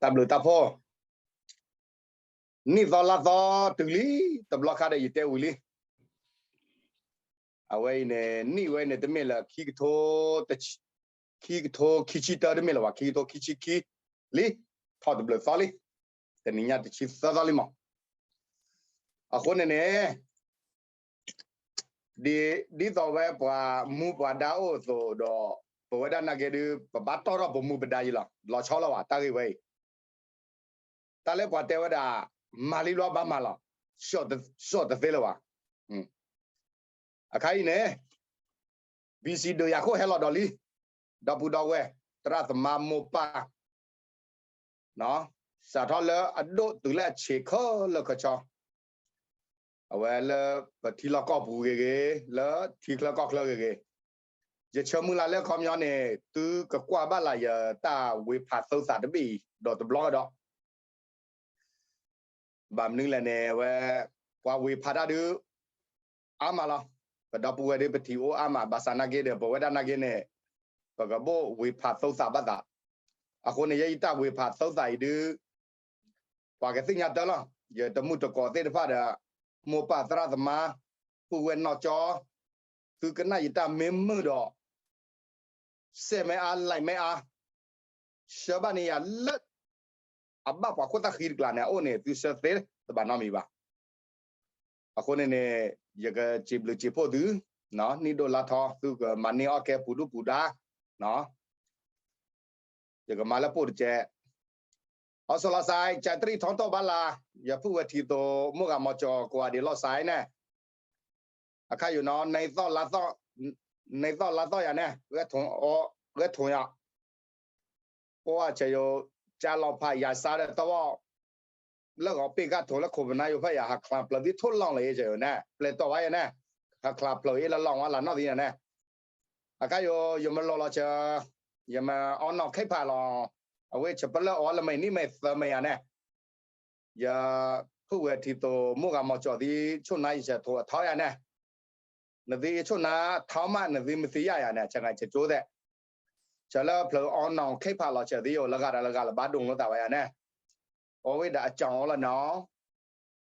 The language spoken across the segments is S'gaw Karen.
တၢ်ဘျုးတၢ်ဖှိၣ်, နံၣ်သီလါသီတုၤလံ, တဘျီခါဒီးယတဲဝံၤလံ. အဝဲအံၤန့ၣ် နံၣ်ဝဲန့ၣ် တမ့ၢ်လၢ ခံကထိခံဆံတၢ တမ့ၢ်လၢၤဘၣ်, ခံကထိခံဆံခံလံ, ထီၣ်တဘျုးသီလံ, တနံၤညါတဆံသၢသီလံမး. အဃိန့ၣ်န့ၣ် ဒ်သိးဝဲပှၤမူပှၤဒါအိၣ်အသိးဒီး ပဝဲဒၣ်နာ်က့ဒုး ပဘၣ်တီၢ်ထီၣ်ပမူပဒါယံၤလီၤ. လီၤဆီလီၤဘၣ် တၢ်ဂ့ၢ်ဝဲအံၤ, တၢ်လၢပှၤတဲဝဲဒၣ် မၤလံဘျီဘၣ်မၤလီၤ, စိာ်တသ့လၢၤဘၣ်. အခါအံၤန့ၣ် ဘံစံဒုးယၤခိၣ်ဟဲလီၤဒီးလံ, ဒီပုၢ်ဒီဝဲၢ် သရၣ်သမါမိၢ်ပၢ် စးထီၣ်လၢအဒိၣ်တုၤလၢအဆံးခဲလၢာ်ခဲဆ့, အဝဲလၢပထံလီၢ်ကီၢ်ပူၤဂ့ၤဂ့ၤ, လၢထံချၢကီၢ်ချၢဂ့ၤဂ့ၤ, ယဆၢမုၢ်လၢ်လၢအခီပညီန့ၣ် သုကကွၢ်ဘၣ်လၢယတၢ်ဝ့ၤဖးသၢသးတဘ့ၣ်အံၤ ဒီးတဘျီကဒီး ဘၣ်မနုၤလဲၣ်န့ၣ် အဝဲ ပှၤဝ့ၤဖးတၢ်ဒုး အါမးလီၤ. ပဒီပုၢ်ဝဲၢ်ဒုးပထံၣ်အိၣ်အါမး, ဘၣ်ဆၣ်နာ်က့ဒီး ပဝဲဒၣ်နာ်က့န့ၣ် ပကဘၣ်ဝ့ၤဖးသၢသးဘၣ်သး. အဃိန့ၣ် ယဲယတၢ်ဝ့ၤဖးသၢသးအံၤဒုး ပှၤကသ့ၣ်ညါတၢ်လီၤ. ယတမုၢ်တကိးသ့ၣ်တဖၣ်ဒီး မိၢ်ပၢ်သရၣ်သမါ ပုၢ်ဝဲၢ်နီၢ်ကၠီ, သုကနၣ်ယတၢ်မ့ၢ်မုာ်ဒီး စဲးမ့ၢ်အါ like မ့ၢ်အါ, ဆှၢဘၣ်န့ၢ်ယၤလၢ အဘၣ်ပှၤခိၣ်သၣ်ဃံတကျါန့ၣ် အအိၣ်န့ၣ် သုဆှၢသ့တဘၣ်နီတမံၤဘၣ်. အဃိန့ၣ်န့ၣ် ယကစံးဘျုးစံးဖှိၣ်သု, နံၣ်ဒိၣ်လါထီ သုကမၤန့ၢ်အီၣ်ကဲပူၤဒုၣ်ပူၤဒါ, ယကမၤလၢပိၢ်တကဲး. အီစီလီၤစဲး ကၠဲးတရံးထီတီၢ်ဘၣ်လၢ်, ယဖုၣ်ဝဲထံသိး မိၢ်ဂၤမီၤကၠီၤ ကိးဂၤဒဲးလီၤစဲးန့ၣ်, အခါယိၤနီၤ နံၣ်သီၣ်လါသီၣ်ယၤန့ၣ် ဂဲၤထိၣ်ယၤ, အိၣ်အဆၢယိၤ ကၠဲလီၤဖးယၤစါဒီးတဝီ လၢဂီၤပ့ၢ်ကၢ်ထိၣ်လၢခိၣ်ပနါယိၤဖဲယၤ ဟးချါဖျၢၣ်သံထိၣ်လီၢ်လၢယဲၢ်န့ၣ် ပျဲတီၢ်ဝဲယဲၢ်န့ၣ်, ဟးချါဖျၢၣ်အ့ၣ်လၢလီၢ်ဝဲလၢနီၢ်သံန့ၣ်, အခါယိၤ ယမၤလိာ်လီၤစၢၤ, ယမၤအီနီၣ်ခဲဖးလီၤ, အဝဲဆၢပလၢၢ်အီလၢမဲာ်နံၣ်မဲာ်သၢမဲာ်ယၤန့ၣ်, ယဖုၣ်ဝဲထံသိး မိၢ်ဂၤမီၤကၠီၤသံ ဆိၣ်နါယဆၢထိၣ်အထီယၤန့ၣ်, နသုအ့ၣ်ဆိၣ်နါထီမး နသုမ့ၢ်သ့ယါယၤန့ၣ် ဆဲးဂၤဆဲးကၠိသဲး, ဆၢလၢဖျၢၣ်အီနီၣ်ခဲဖးလီၤစၢၤသံယိၤ လၢဂၤဒီးလၢဂၤလၢၤဘၣ် ဒိၣ်လိာ်သးဝဲယၤန့ၣ်, အဝဲဒၣ်အကၠီအီလၢနီၣ်,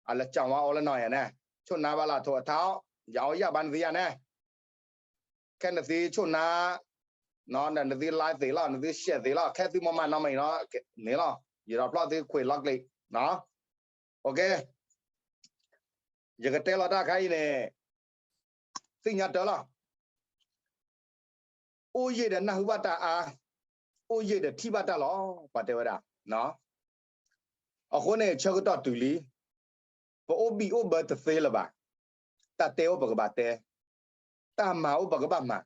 အလၢကၠီဝဲအီလၢနီၣ်ယၤန့ၣ်, ဆိၣ်နါဘၣ်လၢထိၣ်အထီ, ယၤအီယၣ်ဘၣ်နသုယၤန့ၣ် ခဲနသုဆိၣ်နါ, နသု like သ့လီၤ, နသု share သ့လီၤ, ခဲသုမၤမၤနီတမံၤန့ၣ်လီၤ, ယဒီးဖျီၣ်သုခွဲးလီၤကျံး, ယကတဲလီၤတၢ်ခါအံၤန့ၣ်, သ့ၣ်ညါတၢ်လီၤ, အိၣ်ယံာ်ဒီးနၢ်ဟူဘၣ်တၢ်အါ, အိၣ်ယံာ်ဒီးထံၣ်ဘၣ်တၢ်လီၤ, ပှၤတဲဝဲဒၣ် အဃိန့ၣ် ဆၢကတီၢ်တုၤလံ, ပအိၣ်ဘံၣ်အိၣ်ဘၢတသ့လၢၤဘၣ်, တၢ်တဲအိၣ်ပကဘၣ်တဲ, တၢ်မၤအိၣ်ပကဘၣ်မၤ,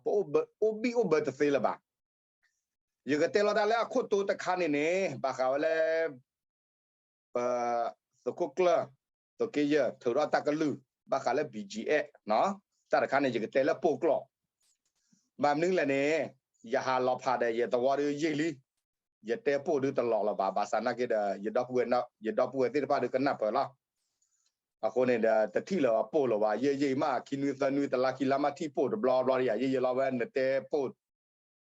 ပအိၣ်ဘံၣ်အိၣ်ဘၢတသ့လၢၤဘၣ်. ယကတဲလီၤတၢ်လၢအခိၣ်တီတခါန့ၣ်န့ၣ် ဘၣ်ဃးဝဲလၢ ပသုးခိၣ်ကျၢၢ် သုးက့ယဲၢ် ထုးထီၣ်တၢ်ကလုၢ် ဘၣ်ဃးလၢ ဘံၣ်ကၠံၣ်အဲၣ် တၢ်တခါန့ၣ် ယကတဲလၢပိာ်ကျိာ်, ဘၣ်မနုၤလဲၣ်န့ၣ် ယဟးလီၤဖးဒီးယသဝီဒုးယံာ်လံ, ယတဲပိာ်ဒုးတလီၤလၢၤဘၣ်, ဘၣ်ဆၣ်နာ်က့ဒီး ယဒီပုၢ်ဝဲၢ်သ့ၣ်တဖၣ်ဒုးကနၢ်ပၢၢ်လီၤ. အဃိန့ၣ်ဒီး တထံၣ်လၢၤပိာ်လၢၤဘၣ်, ယဲယံာ်မး ခံနွံသၢနွံ တလါခံလါမး ထံၣ်ပိာ်တဘျီဘျီဒီးယၤ ယဲယံာ်လီၤဝဲ နတဲပိာ်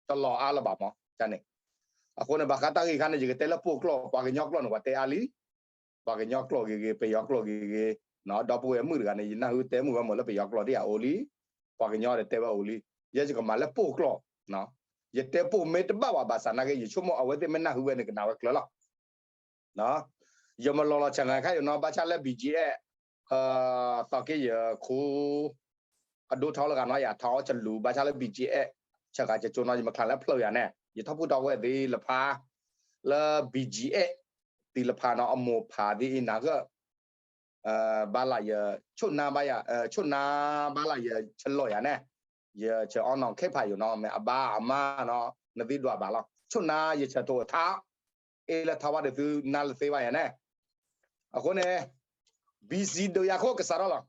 တလီၤအါလၢၤဘၣ်မး န့ၣ်. အဃိန့ၣ် ဘၣ်ဃးတၢ်ဂ့ၢ်ခါန့ၣ် ယကတဲလၢပိာ်ကျိာ်, ပှၤကညီကျိာ်န့ၣ် ပှၤတဲအါလံ, ပှၤကညီကျိာ်ဂ့ၤဂ့ၤ ပယီၤကျိာ်ဂ့ၤဂ့ၤ, ဒီပုၢ်ဝဲၢ်မုၣ်တဂၤန့ၣ် ယနၢ်ဟူတဲမုာ်ဝဲမးလၢပယီၤကျိာ်ဒ်ယၤအိၣ်လံ, ပှၤကညီဒီးတဲဝဲအိၣ်လံ, ယဲယကမၤလၢပိာ်ကျိာ်, ယတဲပိာ်မ့ၢ်တဘၣ်ဘၣ် ဘၣ်ဆၣ်နာ်က့ ယဆိကမိၣ်အဝဲသ့ၣ်မ့ၢ်နၢ်ဟူဝဲန့ၣ် ကနၣ်ဝဲကျၢၤလီၤ. ယမၤလိာ်လီၤဆဲးဂၤခါယိၤနီၤ ဘၣ်ဆၣ်လၢ ဘံၣ်ကၠံၣ်အဲၣ် သီက့ယဲၢ်ခိၣ် အဒိထီလၢဂၤနီၤ ယၤထီအီၣ်ကလူး ဘၣ်ဆၣ်လၢ ဘံၣ်ကၠံၣ်အဲၣ် ဆဲးဂၤဆဲးကၠိနီၤ ယမၤချါလၢဖျၢၣ်ယၤန့ၣ် ယထီၣ်ဖုၣ်ထီၣ်ဝဲသ့ၣ်လၢဖး လၢ ဘံၣ်ကၠံၣ်အဲၣ် သ့ၣ်လၢဖးနီၤ အမိၢ်ဖးသ့ၣ်အံၤနၤဂၢၢ် ဘၣ်လၢယဆိၣ်နါဘၣ်ယၤ ဆိၣ်နါဘၣ်လၢယဆၢလီၤယၤန့ၣ် ယဆၢအီနီၣ်ခဲဖးယိၤနီၤ မ့ၢ်အဘၣ်အမါနီၤ နသံဒွးဘၣ်လီၤ ဆိၣ်နါယဆၢထိၣ်အထါ အ့ၣ်လၢထါဝါဒီးသုနါလၢသ့ဘၣ်ယၤန့ၣ် အဃိန့ၣ် ဘံၣ်စံဒုးယၤခိၣ်ကစးထီၣ်လီၤ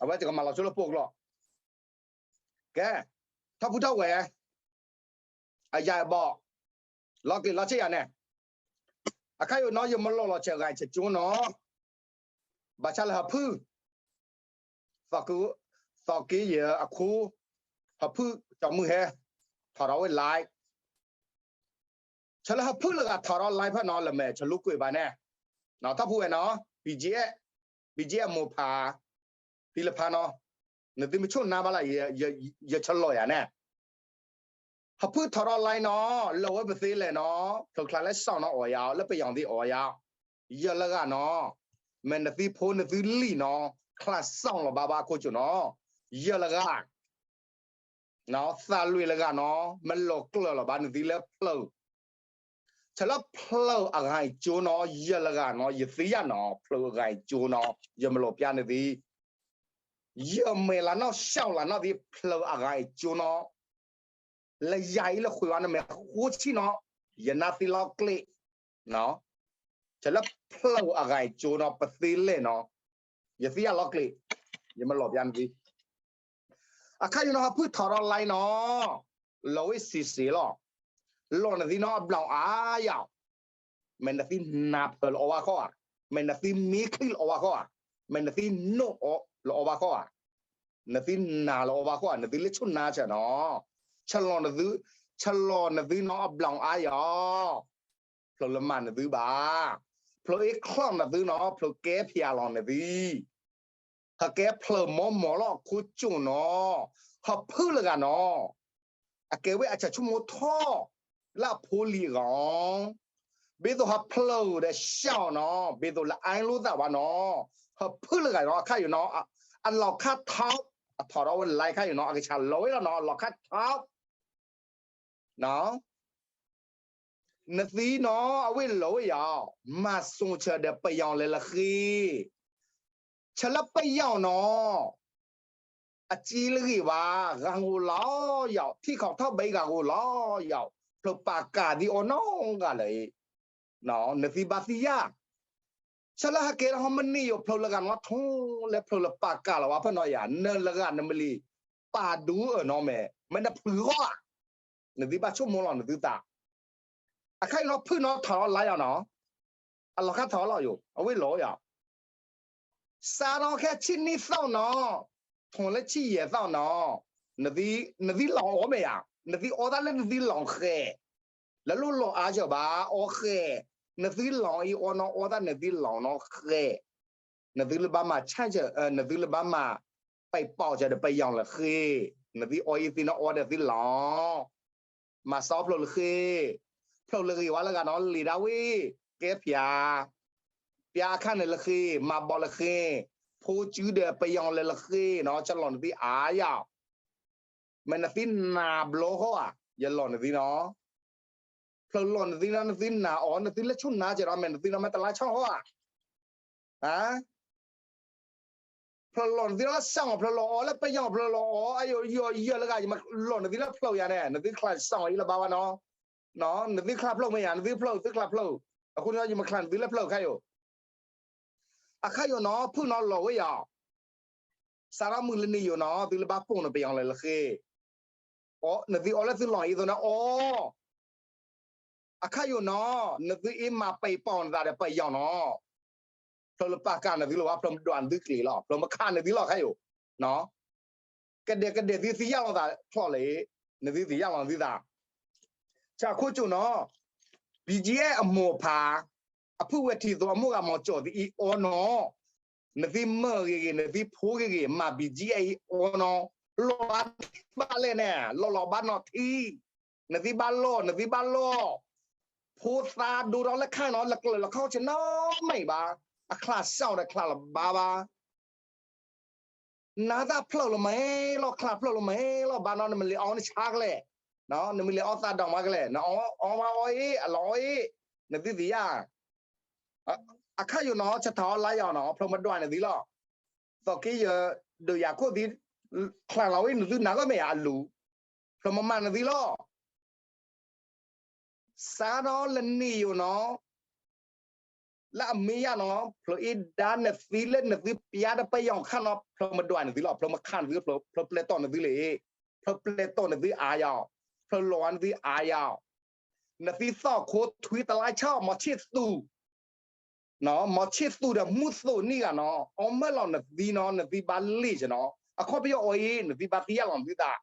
အဝဲတကမၤလီၤဆိလၢပိာ်ကျိာ် ကဲ ထီၣ်ဖုၣ်ထီၣ်ဝဲ အယၤအဘီၣ် လီၤကျံၤလီၤဆ့ယၤန့ၣ် အခါယိၤနီၤ ယမၤလိာ်လီၤဆဲးဂၤဆဲးကၠိနီၤ ဘၣ်ဆၣ်လၢဟီၣ်ဖုၣ် သီက့ယဲၢ်အခိၣ် ဟီၣ်ဖုၣ်ကၠီမုၢ်ဟဲ ထီၣ်ထီၣ်ဝဲ like ဆၢလၢဟဖုၣ်လၢဂၤထီၣ်ဒီး live ဖဲနီၤ လၢမဲာ်ဆလူကွံာ်ဘၣ်န့ၣ်, ထီၣ်ဖုၣ်ဝဲနီၤ, BGF, BGF မိၢ်ဖး, ဖံလၢဖးနီၤ, နသုမ့ၢ်ဆိၣ်နါဘၣ်လၢ်, ယဆလီၤယၤန့ၣ် ဟဖုၣ်ထီၣ်ဒီး live နီၤ, လၢဝဲပသ့လဲၣ်နီၤ, ဖျိချါလၢစီၣ်နီၤအီၣ်ယၤ, လၢပယီၤသ့ၣ်အီၣ်ယၤ, ယဲၢ်လၢဂၤနီၤ, မ့ၢ်နသုဖိနသုလံၤနီၤ, ချါစီၣ်လီၤဘၣ်ဘၣ်အခိၣ်ကၠိနီၤ, ယဲၢ်လၢဂၤ သးလွံၢ်လၢဂၤနီၤ, မ့ၢ်လီၤကျၢၤလီၤဘၣ်နသုလၢဖျၢၣ်, ဆၢလၢဖျၢၣ်အဂၤအံၤကၠိနီၤ, ယဲၢ်လၢဂၤနီၤ, ယသ့ယဲၢ်နီၤ, ဖျၢၣ်အဂၤအံၤကၠိနီၤ, ယမ့ၢ်လီၤပျါနသု ယမ့ၢ်လၢနီၢ်စဲးလၢနီၢ်သ့ၣ် ဖျၢၣ်အဂၤအံၤကၠိနီၤ, လၢယၤအံၤလၢဃုာ်ဝဲနမဲာ်ဃိဆံနီၤ, ယနါသ့လီၤကျ့, ဆၢလၢဖျၢၣ်အဂၤအံၤကၠိနီၤ, ပသ့လဲၣ်နီၤ, ယသ့ယဲၢ်လီၤကျ့, ယမ့ၢ်လီၤပျါနသု အခါယိၤနီၤ ဟဖုၣ်ထီၣ်ဒီး live နီၤ, လီၤဝဲစံးစ့လီၤ, လီၢ်နသုနီၤအဘျီၣ်အါယၤ, မ့ၢ်နသုနၢ်ဖျၢၣ်လၢအီၤဘၣ်ခီဧါ, မ့ၢ်နသုမ့ၢ်ချံလၢအီၤဘၣ်ခီဧါ, မ့ၢ်နသုနိၣ်လၢအီၤဘၣ်ခီဧါ, နသုနၢ်လၢအီၤဘၣ်ခီဧါ, နသုလၢဆိၣ်နါဆၢနီၤ, ဆလီၢ်နသု, ဆလီၢ်နသုနီၤအဘျီၣ်အါယၤ ဖျၢၣ်လၢမၤနသုဘၣ်, ဖျၢၣ်အ့ၣ်ချီၣ်နသုနီၤ, ဖျၢၣ်ကဲဖၠးလီၤနသု, ဟကဲဖျၢၣ်မီမီၢ်လီၤအခိၣ်ကၠိနီၤ, ဟဖုၣ်လၢဂၤနီၤ, အကဲဝဲအဆၢဆိကမိၣ်ထီၣ်, လၢအဖိလံၤအဂီၢ်, ဘ့သိးဟဖျၢၣ်ဒီးစၢ်နီၤ, ဘ့သိးလၢအါလိာ်သးဘၣ်နီၤ, ဟဖုၣ်လၢဂၤနီၤ, အခါယိၤနီၤ, အလီၤခါထီၣ်, အထီၣ်ဒီးဝဲ live ခါယိၤနီၤ, အကဆၢလီၤဝဲလီၤနီၤ, အလီၤခါထီၣ် နသုနီၤ အဝဲၢ်လီၤဝဲယၤ, မၤစိၤဆၢဒီးပယီၤလဲၤလၢဃ့, ဆၢလၢပယီၤနီၤ, အစ့လၢဂ့ၤဘၣ်, ဂၤဂိၤလီၤယၤ, ထံၣ်ခီၣ်ထီၣ်ဘၣ်ဂၤဂိၤလီၤယၤ, ဖျၢၣ်ပာ်ကၢ်သံအီၤနီတဂၤလၢၤ, နသုဘၣ်သံယၤ ဆၢလၢဟဲကဲထီၣ်ဟီမနံၤယိာ် ဖျၢၣ်လၢဂၤနီၤထီလဲၤ ဖျၢၣ်လၢပာ်ကၢ်လီၤဝဲဖဲနီၤယၤ နလၢဂၤနမ့ၢ်လံ ပာ်ဒူအၢၣ်နီၤမဲာ် မ့ၢ်နဖုးဂီၢ်ဧါ, နသုဘၣ်ဆိကမိၣ်လီၤနသုသး, အခါအံၤနီၤဖုၣ်နီၤထီၣ်လီၤလါယၤနီၤ, အလီၤခါထီၣ်လီၤယိာ် အဝဲၢ်လီၤယၤ စးထီၣ်ခဲဆံနံၣ်သီၣ်နီၤ, ထီၣ်လၢဆံယဲၢ်သီၣ်နီၤ, နသုလီၤအီၣ်မဲာ်ယၤ, နသုအီသးလၢနသုလီၤဃဲၤ, လၢလိၣ်လီၤအါစၢၤဘၣ် အီဃဲၤ, နသုလီၤအံၤအီနီၤ အီသးနသုလီၤနီၤဃဲၤ, နသုလၢဘၣ်မၤဆၣ်စၢၤ နသုလၢဘၣ်မၤ ပံးပီၣ်စၢၤဒီးပယီၤလၢဃ့, နသုအီအံၤသ့ၣ်နီၤအီဒီးသုလီၤ မၤစီဖျိလၢဃ့, ဖျိလၢဂ့ၤဝါလၢဂၤနီၤ လံာ်ဒၣ်ဝဲ, ကဲဖၠး, ပျါအခါန့ၣ်လၢဃ့, မၤဘီလၢဃ့, ဖိစုဒီးပယီၤလဲၤလၢဃ့နီၤ ဆၢလီၤနသုအါယၤ, မ့ၢ်နသုနၢ်ဘျီဃီဧါ, ယလီၤနသုနီၤ, ဖျိလီၤနသုနီၤ နသုနၢ်အီၤ နသုလၢဆိၣ်နါစဲၤဒီး မ့ၢ်နသုနီၤ မ့ၢ်တလါဆီၣ်ဃီဧါ ဖျိလီၤနသုလၢစၢ် ဖျိလီၤအီၤလၢပယီၤ ဖျိလီၤအီၤ အယိာ်ယိာ်ယိာ်လၢဂၤ ယမၤလီၤနသုလၢဖျိယၤန့ၣ် နသုချါစၢ်အံၤလၢဘါဘၣ်နီၤ, နသုချါဖျိမ့ၢ်ယၤ နသုဖျိ သုချါဖျိ, အဃိန့ၣ် ယမၤချါနသုလၢဖျိခါယိာ်, အခါယိာ်နီၤ ဖုၣ်နီၤလီၤဝဲယၤ စးထီၣ်မုၢ်လၢနံၤယိာ်နီၤ သုလၢဘၣ်ပိာ်နပယီၤလဲၤလၢဃ့, နသုအီလၢသုလီၤအံၤသိးန့ၣ်အီ အခါယိာ်နီၤ နသုအ့ၣ်မၤပံးပီၣ်နသးဒီးပယီၤနီၤ, ဖျိလၢပာ်ကၢ်နသုလၢၤဘၣ် ဖျိမဒွးနသုကျဲၤလီၤ ဖျိမခးနသုလီၤခါယိာ်, ကဒဲကဒဲသုသံယၣ်လီၤသးဖျိလၢ, နသုသံယၣ်လီၤနသုသး, ဆၣ်ခိၣ်ကၠိနီၤ, BGF အမိၢ်ဖး, အဖုၣ်ဝဲထံသိးအမိၢ်ဂၤမီၤကၠီၣ်သံအံၤအီနီၤ, နသုမၢဂ့ၤဂ့ၤ နသုဖိဂ့ၤဂ့ၤ မၤ BGF အံၤအီနီၤ, လီၤဘၣ်လဲၣ်န့ၣ် လီၤလီၤဘၣ်နီၢ်ထံ, နသုဘၣ်လီၢ် နသုဘၣ်လီၢ်, ဖိသၣ်ဒိၣ်ထီၣ်လၢခါနီၤ လၢကျၢၤလၢခီၣ်ဆ့နီၤမ့ၢ်ဘၣ်, အချါစၢ်ဒီးချါလၢၤဘၣ်ဘၣ် နၤသးဖျိလီၤမ့ၢ်လီၤ ချါဖျိလီၤမ့ၢ်လီၤ ဘၣ်နီၤ နမ့ၢ်လဲၤအီနဆါကလဲၣ်, နမ့ၢ်လဲၤအီသးဒီမါကလဲၣ် နအီမါအီအ့ၣ် အလီၤအီအ့ၣ်, နသုသ့ၣ်ယါ, အခါယိာ်နီၤ ဆၢထၢၣ်အီၤလါယၤနီၤ ဖျိမဒွးနသုလီၤ, သိးက့ယဒုးယၤခိၣ်သံ, ချါလီၤဝဲနသုနၤဂီၢ်မ့ၢ်ယၤအလူၤ, ဖျိမမၤနသုလီၤ စးထီၣ်လၢနံၤယိာ်နီၤ, လၢအမ့ၢ်ယါနီၤ ဖျိအ့ၣ်ဒါနသံလၢနသုပျါတပယီၤခါနီၤ ဖျိမဒွးနသုလီၤ ဖျိမခးနသု ဖျိပျဲတီၢ်နသုလၢ, ဖျိပျဲတီၢ်နသုအါယၤ, ဖျိလီၤဝဲနသုအါယၤ, နသုသီၣ်ခိၣ်ထွံတလါဆီၣ် မီၤဆ့ၣ်သူၣ် မီၤဆ့ၣ်သူၣ်ဒီးမူသိးနံၣ်ဂၤနီၤ အီမၢလီၤနသံနီၤ နသံဘၣ်လ့ၣ်စနီၤ အခီပညီအီအံၤ နသံဘၣ်သံယါလီၤနသုသး,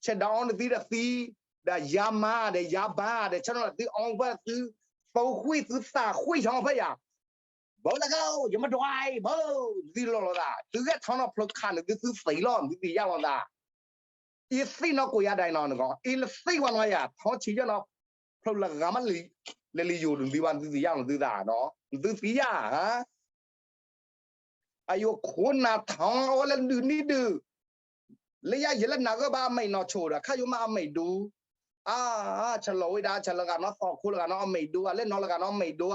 ဆဲးဒီးအီနသံဒီးသံ, ဒီးယါမါဒီးယါဘါဒီး ဆၢနီၤလၢသုအီၣ်ဖဲသု သုဃံၣ်သုသးဃံၣ်ထီၣ်ဖဲယၤ ဘၣ်လၢက ယမ့ၢ်ဒွးအံၤ ဘၣ် သုလီၤလိာ်သး သုဂဲၤထီၣ်နီၤဖျိခးန့ၣ်သု သုသံလီၤ သုသံယၣ်လီၤသး အံၤသ့ၣ်နီၢ်ကိးယါဒၣ်နီၤ အံၤလၢသ့ၣ်ဝဲနီၤယၤ ထီၣ်ဆံးယၣ်နီၤ ဖျိလၢဂၤမး လၢလံယိၤတနံၤဘၣ် သုသံယၣ်လီၤသုသးနီၤ သုသံယၣ် အယိၤခိၣ်နၢ်ထီၣ်အီၤလၢဒုးနံၣ်ဒုး လၢယၤယဲလၢနၤဂၢၢ်ဘၣ်အမဲာ်နီၢ်ဆိဒီး ခါယိၤမးအမဲာ်ဒူ အါ ဆၢလီၤဝဲဒၣ် ဆၢလၢဂၤနီၢ်သီခိၣ်လၢဂၤနီၢ်အမဲာ်ဒူ အလဲၣ်နီၢ်လၢဂၤနီၢ်အမဲာ်ဒူ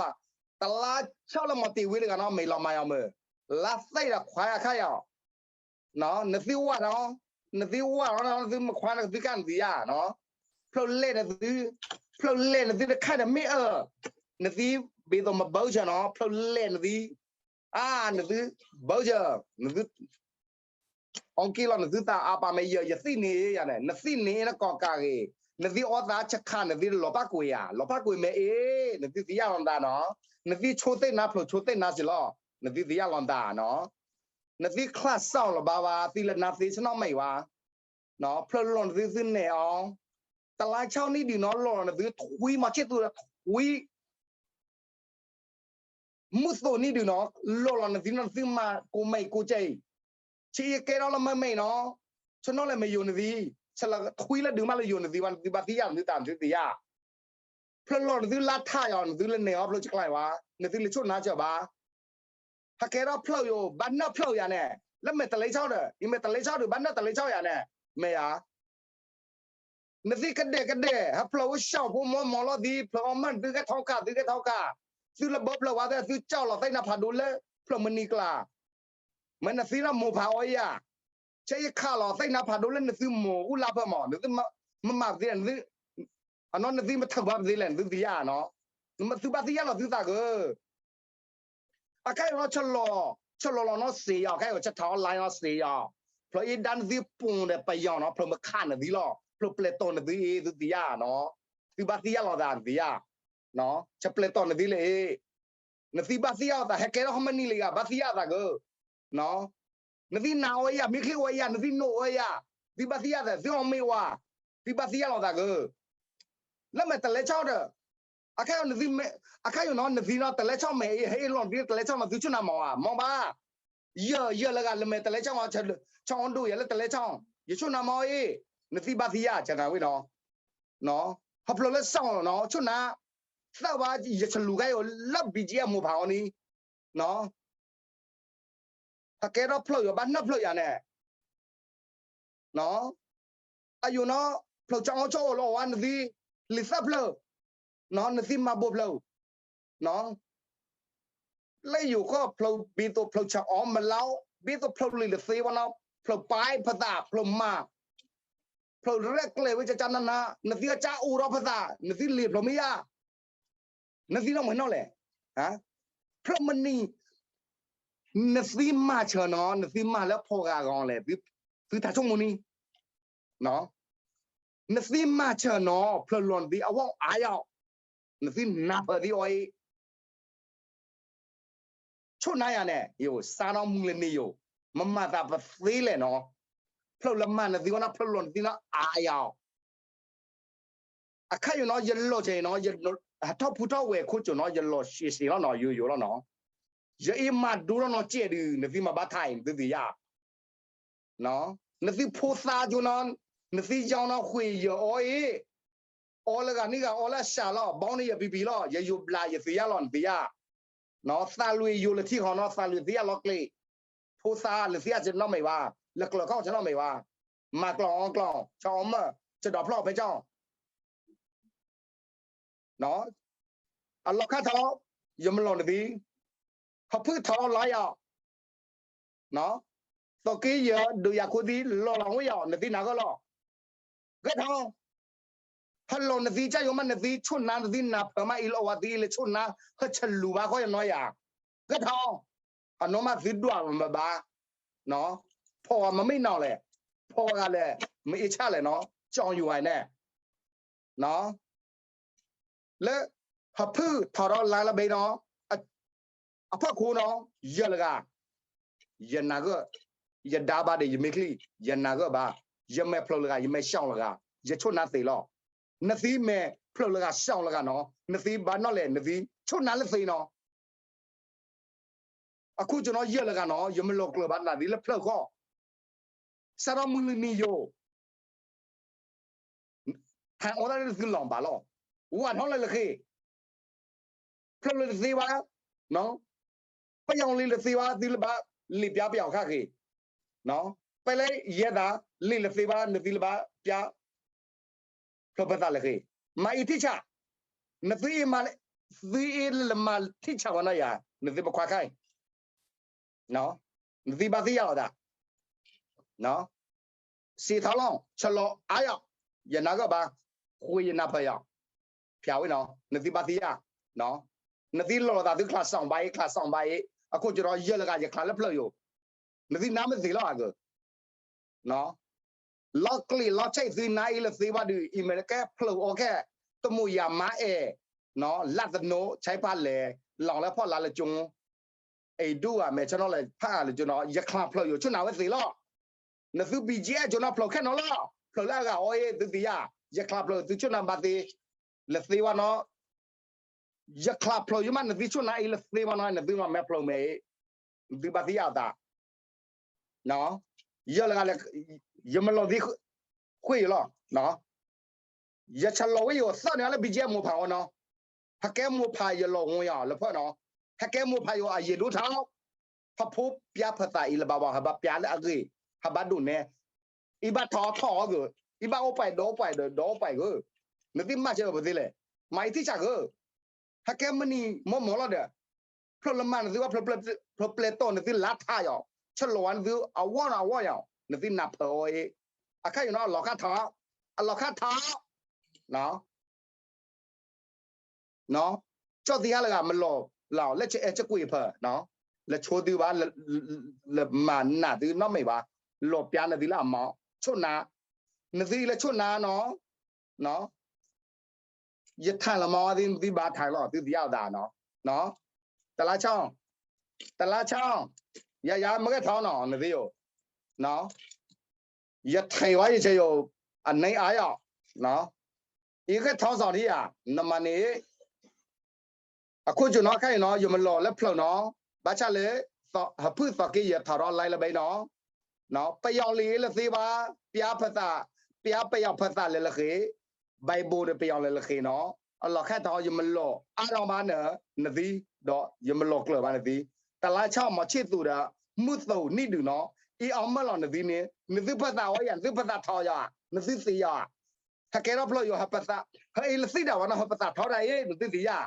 တလါဆီၣ်လၢမီၤတ့ၢ်ဝံလၢဂၤနီၢ်အမဲာ်လီၤမၤယၤမ့ၢ် လါသ့ၣ်ဒီးခွါအခါယၤ နသုဝၣ်ဒီး နသုဝၣ်ဒီး နသုမခွါနသုကၢ်နသုယါနီၤ ဖျိလဲၣ်နသု ဖျိလဲၣ်နသုတခါဒီးမ့ၢ်အၢ နသုဘ့သိးမဘၢစၢၤနီၤ ဖျိလဲၣ်နသု အါ နသု ဘၢစၢၤ နသု အီက့လီၤ နသုသးအါပာ်မ့ၢ်ယဲ ယသ့ၣ်န့ၣ်ယၤန့ၣ် နသ့ၣ်န့ၣ်နကီၢ်ကးဂ့ၤ နသုအီသးဆခး နသုလီၤပၢ်ကွံာ်ယၤ လီၤပၢ်ကွံာ်မ့ၢ်အ့ၣ် နသုသ့ၣ်ယၣ်လီၤနသးနီၤ နသုဆိသ့ၣ်နါဖျိဆိသ့ၣ်နါစ့ၢ်လီၤ နသုသ့ၣ်ယၣ်လီၤနသးနီၤ နသုချၢၣ်စၢ်လီၤဘၣ်ဝဲ သံလၢနါသ့ဆနီၣ်မ့ၢ်ဝဲ ဖျိလီၤနသုသုနဲၣ်အီၤ တလါဆီၣ်နံၣ်ဒုးနီၤ လီၤလီၤနသုထွံ မၤဆ့ၣ်သူဒီးထွံ မုၢ်သိးနံၣ်ဒုးနီၤ လီၤလီၤနသုနီၤ နသုမၤကိးမဲာ်ကိးကဲအံၤ ဆံးအံၤကဲထီၣ်လၢမ့ၢ်မဲာ်နီၤ ဆနီၣ်လဲၣ်မ့ၢ်ယိၤနသု ဆလထွံလၢဒုးမးလၢယိၤနသုဘၣ် နသုဘၣ်သံယၣ်နသုသးနသုသ့ၣ်ယၣ် ဖျိလီၤနသုလါထးယီၤ နသုလၢနဲၣ်အီၤဖျိဆကျါဘၣ် နသုလၢဆိၣ်နါစၢၤဘၣ် ဟဲကဲထီၣ်ဖျိယိၤ ဘၣ်နၢ်ဖျိယၤန့ၣ် လၢမဲာ်တလဲဆီၣ်ဒီး ယမဲာ်တလဲဆီၣ်ဒီး ဘၣ်နၢ်တလဲဆီၣ်ယၤန့ၣ် မ့ၢ်ဧါ နသုကဒဲကဒဲ ဟဲဖျိဝဲဆှီဖိမီမီလီၤသံ ဖျိအီၣ်မၢ်နသုကဲထီၣ်ကး သုကဲထီၣ်ကး သုလၢဘၢဖျိဝဲသ့ၣ် သုကၠီၣ်လီၤသ့ၣ်နါဖးဒိၣ်လၢ ဖျိမနံၤကျါ မ့ၢ်နသုလၢမိၢ်ဖးအီယၤ ဆဲယခးလီၤသ့ၣ်နါဖးဒိၣ်လၢနသုမိၢ်အူလါဖၢမီၤ နသုမၤပသ့လဲၣ် နသု အနီၢ်နသုမထုးဘၣ်ပသ့လဲၣ် နသုသ့ၣ်ယၣ်နီၤ နသုဘၣ်သ့ၣ်ယၣ်လီၤသုသးဂၢၢ် အခါအံၤနီၤ ဆလီၤလီၤနီၤစ့ၢ်ယီၤ အခါအံၤ ဆထီၣ်အီၣ်လဲၣ်နီၤစ့ၢ်ယီၤ ဖျိအ့ၣ်ဒၣ်နသုပူၤဒီးပယီၤနီၤ ဖျိမခးနသုလီၤ ဖျိပျဲၢ်တီၢ်နသုအ့ၣ် သုသ့ၣ်ယၣ်နီၤ သုဘၣ်သ့ၣ်ယၣ်လီၤသးနသုယၣ် ဆပျဲၢ်တီၢ်နသုလၢအ့ၣ် နသုဘၣ်သ့ၣ်ယၣ်လီၤသး ဟဲကဲထီၣ်ဟီၣ်မနံၤလံဂၤ ဘၣ်သ့ၣ်ယၣ်သးဂၢၢ် နသုနာ်အီယၤ မ့ၢ်ချ့အီယၤ နသုနိၣ်အီယၤ သုဘၣ်သ့ၣ်ယၣ်သး သုအီၣ်မ့ၢ်ဝါ သုဘၣ်သ့ၣ်ယၣ်လီၤသးဂၢၢ် လၢမဲာ်တလဲဆီၣ်ဒီး အခါ အခါယိၤနီၤ နသုနီၤ တလဲဆီၣ်မဲာ်အ့ၣ် ဟဲအ့ၣ်လီၤနသုတလဲဆီၣ်နီၤ သုဆိၣ်နါမၤဝါ မ့ၢ်ဘၣ် ယဲ ယဲလၢဂၤလၢမဲာ်တလဲဆီၣ်မၤ ဆီအီၣ်ဒိၣ်ယဲလၢတလဲဆီၣ် ယဆိၣ်နါမၤအ့ၣ် နသုဘၣ်သ့ၣ်ယၣ် ကနၤဝဲနီၤ ဟီဖျိလၢစၢ်နီၤ ဆိၣ်နါ သၢဘၣ် ယဆလူၤခါယိၤ လၢ ဘံကၠံအမိၢ်ဖးအီၤန့ၣ် ဟဲကဲထီၣ်ဖျိယိၤ ဘၣ်နၢ်ဖျိယၤန့ၣ် အယိၤနီၤ ဖျိဆၢအီၣ်ဆၢအိၣ်လၢအီၤဝဲ နသု လံာ်သၢဖျၢၣ် နသုမၤဘိးဖျၢၣ် လၢယိၤဃီဖျိ ဘ့သိးဖျိဆၢအီၣ်မလါ ဘ့သိးဖျိလံာ်တသ့ဝဲနီၤ ဖျိပၢ်ဖသး ဖျိမၤ ဖျိရဲၣ်ကျဲၤဝဲကကနန နသုအကအိၣ်ဒီးဖသး နသုလံာ်ဖျိမ့ၢ်ယါ နသုနီၢ်မုၢ်နီၢ်လဲၣ် ဖျိမနံၤ နသုမၤဆၢနီၤ နသုမၤလၢဖီဂၤဂီၤလဲၣ် သုတၢ်ဆိကမိၣ်န့ၣ် နသုမၤဆၢနီၤ ဖျိလီၤနသုအဝဲအါယီၤ နသုနၢ်ပၢၢ်သံအီၤအံၤ ဆိၣ်နါယၤန့ၣ် ယိၤ စါနီၣ်မုၢ်လၢန့ၣ်ယိၤ မမၤသးပသ့လဲၣ်နီၤ ဖျိလၢမၤနသုဝဲနီၤ ဖျိလီၤနသုနီၤအါယီၤ အခါယိၤနီၤ ယလီၤဆဲးနီၤ ဟးထီၣ်ဖူထီၣ်ဝဲခိၣ်ကၠိၤနီၤ ယလီၤဆဲးဆဲးလီၤနီၤ ယိယိလီၤနီၤ ယအ့ၣ်မၤဒိလီၤနီၤ ကဲဒုး နသုမၤဘၣ်ထါအံၤ နသုသ့ၣ်ယါ နသုဖိသၣ်ကၠိနီၤ နသုယီၤနီၤဃ့ယီၤအီၤအ့ၣ် အီလၢဂၤန့ၣ်ဂၤအီလၢအစှၤလီၤ ဘီန့ၣ်ယပံၤပံၤလီၤ ယယိၤဘျးယသ့ၣ်ယါလီၤ နသုယါ သးလွံၢ်ယိၤလၢထံဃီနီၤ သးလွံၢ်သ့ၣ်ယါလီၤကျဲ ဖိသၣ်လၢသ့ၣ်ယါဆနီၣ်မဲာ်ဝဲ လၢကျၢၤခီၣ်ဆနီၣ်မဲာ်ဝဲ မၤကျီၢ်အီကျီၢ် ဆအီၣ်မၢ် ဆဒီးဖျီၣ်ဖဲကၠီ အလီၢ်ခါထီၣ် ယမၤလီၤနသု ဟီၣ်ဖုၣ်ထီၣ်လီၤယၤ သီက့ယဲၢ်ဒုးယၤခိၣ်သံ လီၤလီၤဝဲယၤ နသုနၤဂၢၢ်လီၤ ဂဲၤထီၣ် ဟဲလီၤနသုကၢ်ယိၤမး နသုဆိၣ်နါ နသုနၢ်ပၢၢ်မးအံၤလီၤ ဝဲသံအံၤလၢဆိၣ်နါ ဟဲဆလူၤဘၣ်ဃီယနီၤယၤ ဂဲၤထီၣ် အနီၢ်မးသုဒွးမၤဘၣ် ဖီၣ်ဂၤမ့ၢ်မ့ၢ်နီၤလဲၣ် ဖီၣ်ဂၤလဲၣ် မ့ၢ်အ့ၣ်ဆၣ်လဲၣ်နီၤ ကၠီယိၤဝဲန့ၣ် လၢ ဟီၣ်ဖုၣ်ထီၣ်ဒီးလါလၢဘဲနီၤ အဖီခိၣ်နီၤ ယဲၢ်လၢဂၤ ယနၤဂၢၢ် ယဒါဘၣ်ဒီးယမဲာ်ချံ ယနၤဂၢၢ်ဘၣ် ယမဲာ်ဖျိလၢဂၤ ယမဲာ်ဆှီလၢဂၤ ယဆိၣ်နါသ့လီၤ နသုမဲာ်ဖျၢၣ်လၢဂၤ စီၣ်လၢဂၤနီၤ, နသုဘၣ်နီၣ်လဲၣ် နသုဆိၣ်နါလၢသ့နီၤ. အခိၣ်ကၠိနီၤ ယဲၢ်လၢဂၤနီၤ, ယမ့ၢ်လီၤကျၢၤဘၣ်နသုလၢဖျၢၣ်ဃီ, စးထီၣ်မုၢ်လၢနံၤယိာ် ထၢအီၣ်တၢ်လၢသုလီၤဘၣ်လီၤ, ဝဲထီၣ်လၢလၢဃ့, ဖျၢၣ်လၢတသ့ဘၣ်, ပယီၤလံလၢသ့ဘၣ် သုလၢဘၣ်လံာ်ပျါပယီၤခါဃ့, ပလဲယဲၢ်သး လံာ်လၢသ့ဘၣ် နသုလၢဘၣ်ပျါ ဖျၢၣ်ပသးလၢဃ့, မၤအံၤထံၣ်ဆး, နသုအ့ၣ်မၤ, သုအ့ၣ်လၢမၤထံၣ်ဆးဝဲနီၤယၤ နသုပခွါခါအံၤ နသုဘၣ်သ့ၣ်ညါလီၤသး, စံးထီၣ်လီၤ ဆလီၤအါယီၤ, ယနၢ်ဂၢၢ်ဘၣ်, ဃ့ယနၢ်ပၢၢ်ယီၤ, ဖျါဝဲနီၤ နသုဘၣ်သ့ၣ်ညါ, နသုလီၤလီၤသးသုချါစီၣ်ဘၣ်အံၤ ချါစီၣ်ဘၣ်အံၤ အခိၣ်ကၠိဒီးယဲၢ်လၢဂၤ ယချါလၢဖျၢၣ်ယိာ်, နသုနါမ့ၢ်သ့လီၤအဂ့ၢ် လီၤကျံးလီၤဆဲးသုနါအံၤလၢသ့ဘၣ်ဒုး အံၤမ့ၢ်ကဲဖျၢၣ်အိၣ်ကဲ, တမူးယၤမါအဲၣ်, လၢ်သနိ ဆဲးဖးလဲၢ်, လီၤလၢဖီၣ်လါလၢကၠိ, အဲၣ်ဒူၣ်အမဲာ်ဆၢနီၤလၢဖးလၢကၠိနီၤ ယချါဖျၢၣ်ယိာ်ဆိၣ်နါဝဲသ့လီၤ. နသု ဘီကၠံအဲၣ် ကၠိနီၤဖျၢၣ်ခဲနီၤလီၤ, ဖျၢၣ်လၢအဂၤအီၤအံၤ သုသ့ၣ်ညါ, ယချါဖျၢၣ်သုဆိၣ်နါဘၣ်သ့, လၢသ့ဝဲနီၤ ယချါဖျၢၣ်ယိာ်မး နသုဆိၣ်နါအံၤလၢသ့ဝဲနီၤ နသုနီၤမဲာ်ဖျၢၣ်မဲာ်အံၤ, နသုဘၣ်သ့ၣ်ညါအသး, ယဲၢ်လၢဂၤလၢ, ယမ့ၢ်လီၤသ့, ဃ့ယိာ်လီၤ, ယဆလီၤဝဲယိာ်သၣ်န့ၣ်လၢ ဘီကၠံအဲၣ် မိၢ်ဖးအီၤနီၤ, ဟဲကဲမိၢ်ဖးယလီၤဂီၤယၤလၢဖၢၣ်နီၤ, ဟဲကဲမိၢ်ဖးယိာ်အယံာ်ဒိၣ်ထီၣ်, ဟဲဖိပျါဖသးအံၤလၢၤဘၣ်ဘၣ် ဟဲဘၣ်ပျါလၢအဂ့ၢ်, ဟဲဘၣ်ဒိၣ်နဲ, အံၤဘၣ်ထီၣ်ထီၣ်အီၤဂ့ၤ, အံၤဘၣ်အိၣ်ပှဲၤဒီးအိၣ်ပှဲၤဒီးဒီးအိၣ်ပှဲၤဂ့ၤ, နသုမၤစၢၤပသ့လဲၣ်, မၤအံၤထံၣ်ဆးဂ့ၤ ဟဲကဲမုၢ်နံၤမီၢ်မီၢ်လီၤဒီး, ဖျၢၣ်လၢမၤနသုဘၣ် ဖျၢၣ်ပျဲၢ်တီၢ်နသုလါထးယီၤ, ဆလီၤဝဲနသုအဝီၢ်နီၤအဝီၢ်ယီၤ, နသုနၢ်ပၢၢ်အီၤအံၤ, အခါယိာ်နီၤ အလီၤခါထီၣ်, အလီၤခါထီၣ်, ကၠီၣ်သံဟါလၢဂၤမ့ၢ်လီၤ, လၢဆအဲၣ်ဆကွံာ်ဖၢၣ်, လၢဆိသုဘၣ်, လၢမၤနးသုနီတမံၤဘၣ်, လီၤပျါနသုလၢအမီၤ, ဆိၣ်နါ, နသုအံၤလၢဆိၣ်နါနီၤ, ယထၢၣ်လီၤမီၤသ့ၣ် နသုဘၣ်ထၢၣ်လီၤ သုသ့ၣ်ညါအသးနီၤ, တလါဆီ, တလါဆီ, ယၤယၤမ့ၢ်ဂဲၤထီၣ်နီၤ နသုယိာ်, ယထံၣ်ဝဲယဆဲးယိာ်, အန့ၣ်အါယီၤ, အံၤဂဲၤထီၣ်စီၤဒံယၤ, နမၤန့ၣ်, အခိၣ်ကၠိနီၤ ခဲအံၤနီၤ ယမ့ၢ်လီၤလၢဖျၢၣ်နီၤ, ဘၣ်ဆၣ်လၢ, ဟဖုၣ်သီက့ယထီၣ်ထီၣ်လါလၢဘဲနီၤ, ပယီၤလံာ်လၢသ့ဘၣ်, ပျါဖသး, ပျါပယီၤဖသးလဲၤလၢဃ့, Bible န့ၣ်ပယီၤလဲၤလၢဃ့နီၤ, အလီၤခါထီၣ်ယမ့ၢ်လီၤအါထီၣ်ဘၣ်န, နသု, ဒီးယမ့ၢ်လီၤကျၢၤဘၣ်နသု, တလါဆီမီၤဆံၣ်သူးဒီး, မုၢ်သူးနံၣ်ဒုးနီၤ, အံၤအီၤမၢလီၤနသုန့ၣ် နသုဖသးဝဲယၤ နသုဖသးထီၣ်ယၤ, နသုသ့ယၤ ဟဲကဲထီၣ်ဖျၢၣ်ယိာ် ဟဲပသး, ဟဲအံၤလၢသ့ဒၣ်ဝဲနီၤ ဟဲပသးထီၣ်ဒၣ်အံၤ နသုသ့ယၤ,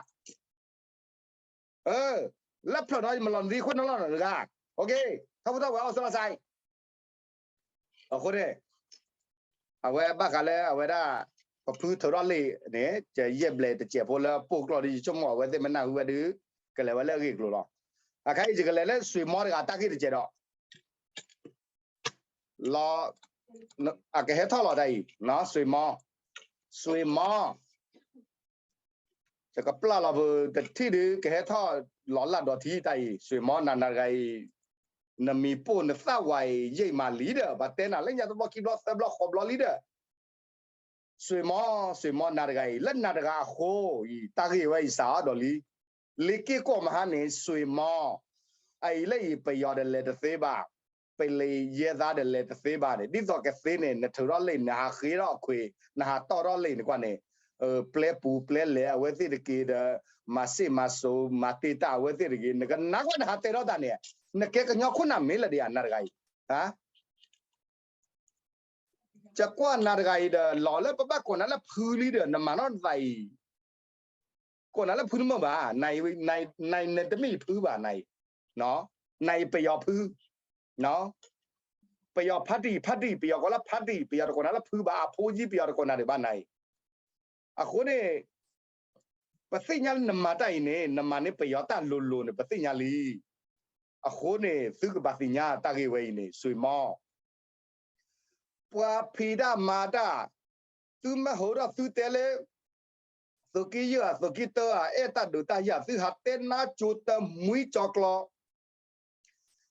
လၢဖျၢၣ်နီၤ ယမ့ၢ်လီၤနသုဃိနီၤလီၤနဂၤ, ထီၣ်ဖိထီၣ်ဝဲအီၣ်စၢလီၤစါ, အဃိန့ၣ်, အဝဲဘၣ်ဃးလၢအဝဲဒၣ်, ပဖုထုးထီၣ်လံာ်န့ၣ် ယယဲၢ်ဘျဲၣ်တစဲးဖိလၢပိာ်ကျိာ်ဒီး ယဆိကမိၣ်အဝဲသ့ၣ်မ့ၢ်နၢ်ဟူဝဲဒုး, ကလဲၤဝဲလၢအဂ့ၢ်အကျိၤလီၤ, အခါအံၤယကလဲၤလၢစွ့ၣ်မီတဂၤတၢ်ဂ့ၢ်တစဲးဒီး လီၤ, အကဟဲထီၣ်လီၤတၢ်အံၤ, စွ့ၣ်မီ, စွ့ၣ်မီ, ယကပျၢ်လီၤပတထံၣ်ဒုး ကဟဲထီၣ်လီၤလၢဒီးထံတၢ်အံၤ စွ့ၣ်မီ နၤနၤတဂၤအံၤ, နမံၤပိၢ်နသၣ်ဝဲအံၤ ယံာ်မးလံဒီး ပှၤတဲနၤလၢညါတဘျီခံဘျီသၢဘျီဃိးဘျီလံဒီး စွ့ၣ်မီ, စွ့ၣ်မီ နၤတဂၤအံၤ လၢနၤတဂၤအဃိအံၤ တၢ်ဂ့ၢ်ဝဲအံၤစးအါဒီးလံ, လ့ၤက့ၢ်ကီၢ်မဟါန့ၣ် စွ့ၣ်မီ, အအံၤလၢအံၤ ပယီၤဒီးလဲၤတသ့ဘၣ်, ပလံၤယဲၢ်သါဒီးလဲၤတသ့ဘၣ်န့ၣ် ဒ်သိးကသ့န့ၣ် နထုးထီၣ်လံာ် နဟးဃ့ထီၣ်အခွ့ၣ် နဟးတီၢ်ထီၣ်လံာ်န့ၣ်ကွၢ်န့ၣ်, ပျဲပူၤပျဲလဲၤအဝဲသ့ၣ်တက့ၢ်ဒီး, မၤစ့ၣ်မၤစိၤ မၤတ့ၢ်တၢ်အဝဲသ့ၣ်တဂ့ၤ နကနၣ်ကွၢ်နဟးတဲထီၣ်တၢ်န့ၣ်, နကဲကညီခိၣ်နၢ်မ့ၢ်လၢဒ်ယၤ နၤတဂၤအံၤ ယကွၢ်နၤတဂၤအံၤဒီး လီၤလၢပဘၣ်ကိးနၤလၢဖုလံဒီး နမၤနီၣ်နသးအံၤ, ကိးနၤလၢဖုတမ့ၢ်ဘၣ်, နၤအံၤတမ့ၢ်ယဖုဘၣ်နၤအံၤ, နၤအံၤပယီၤဖု, ပယီၤဖါတံၢ် ဖါတံၢ် ပယီၤကိးလၢဖါတံၢ် ပယီၤတကိးနၤလၢဖုဘၣ် အဖိယံၤပယီၤတကိးနၤဒံးဘၣ်နၤအံၤ, အဃိန့ၣ် ပသ့ၣ်ညါလၢနမၤတၢ်အံၤန့ၣ် နမၤန့ၢ်ပယီၤတၢ်လိၤလိၤန့ၣ် ပသ့ၣ်ညါလံ, အဃိန့ၣ် သုကဘၣ်သ့ၣ်ညါတၢ်ဂ့ၢ်ဝဲအံၤန့ၣ် စွ့ၣ်မီ ပှၤဖံးတၢ်မၤတၢ်, သုမ့ၢ်ဟးထီၣ်သုတဲလၢ သုးက့ယဲၢ်ဧါ သုးက့တၢဧါ အဲၣ်တၢ်ဒုးတၢ်ယၤ သုဟးတဲနါကၠိတမှံကၠီကျီ, လၢ